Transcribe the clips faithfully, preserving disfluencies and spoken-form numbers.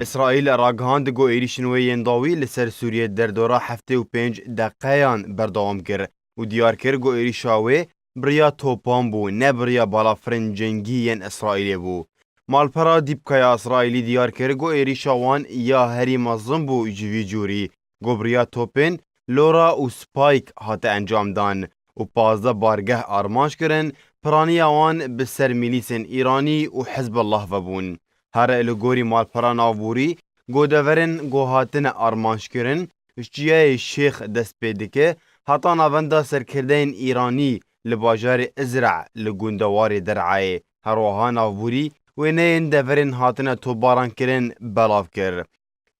Îsraîl ragihand ku êrîşên wê yên dawî li ser Sûriyê derdora heftê û pênc deqeyan berdewam kir û diyar kir ku êrîşa wê bi riya topan bû, ne bi riya balafirên cengî yên Îsraîlê bû. Malpera Dîpkaya Îsraîlî diyar kir ku êrîşa wan ya herî mezin bû ji vî cûrî, ku bi riya topên Lora û Spike hate encam dan û pazdeh bargeh armanc kirin, piraniya wan bi ser milîsên Îranî û Hizbullah ve bûn. Here li gorî malpera navborî, ku deverên ku hatine armanc kirin, ji çiyayê Şêx dest pê dike, heta navenda serkirdeyên Îranî li bajarê Izra li gundewarê Der'ayê. Her wiha navborî wêneyên deverên hatine topbaran kirin belav kir.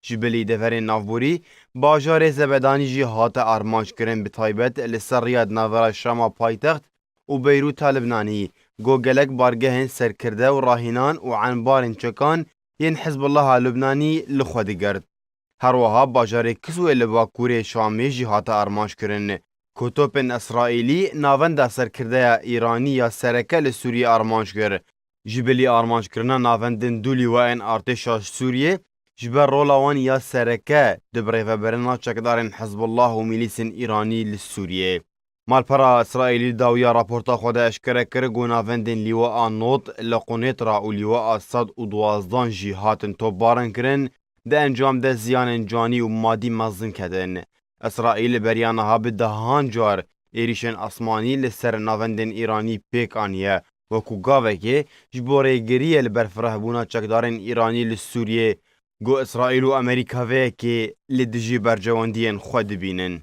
Ji bilî deverên navborî, bajarê Zebedanî jî hate armanc kirin, bi taybet li ser riya di navbera Şama paytext û Beyrûta Libnanî, ku gelek bargehên serkirde û rahînan û enbarên çekan yên Hizbullaha Libnanî li xwe digirt. Her wiha bajarê Kiswê li bakurê Şamê jî hate armanc kirin, ku topên Îsraîlî navenda serkirdeya Îranî ya sereke li Sûriyê armanc kir. Ji bilî armanckirina navendên du lîwayên artêşa Sûriyê, ji ber rola wan ya sereke di birêvebirina çekdarên Hizbullah û milîsên Îranî li Sûriyê. Malpera Îsraîlî dawiya raporta xwe de eşkere kir ku navendên lîwa a Not li Qunêtra û lîwa a sed û duwazdan jî hatin topbaran kirin, di encam de ziyanên canî û madî mezin ketin. Îsraîl beriya niha bi dehan car êrîşên asmanî li ser navendên Îranî pêk aniye, wekû gavekê ji bo rêgiriyê li berfirehbûna çekdarên Îranî li Sûriyê, ku Îsraîl û Amerîka vê yekê li dijî berjewendiyên xwe dibînin.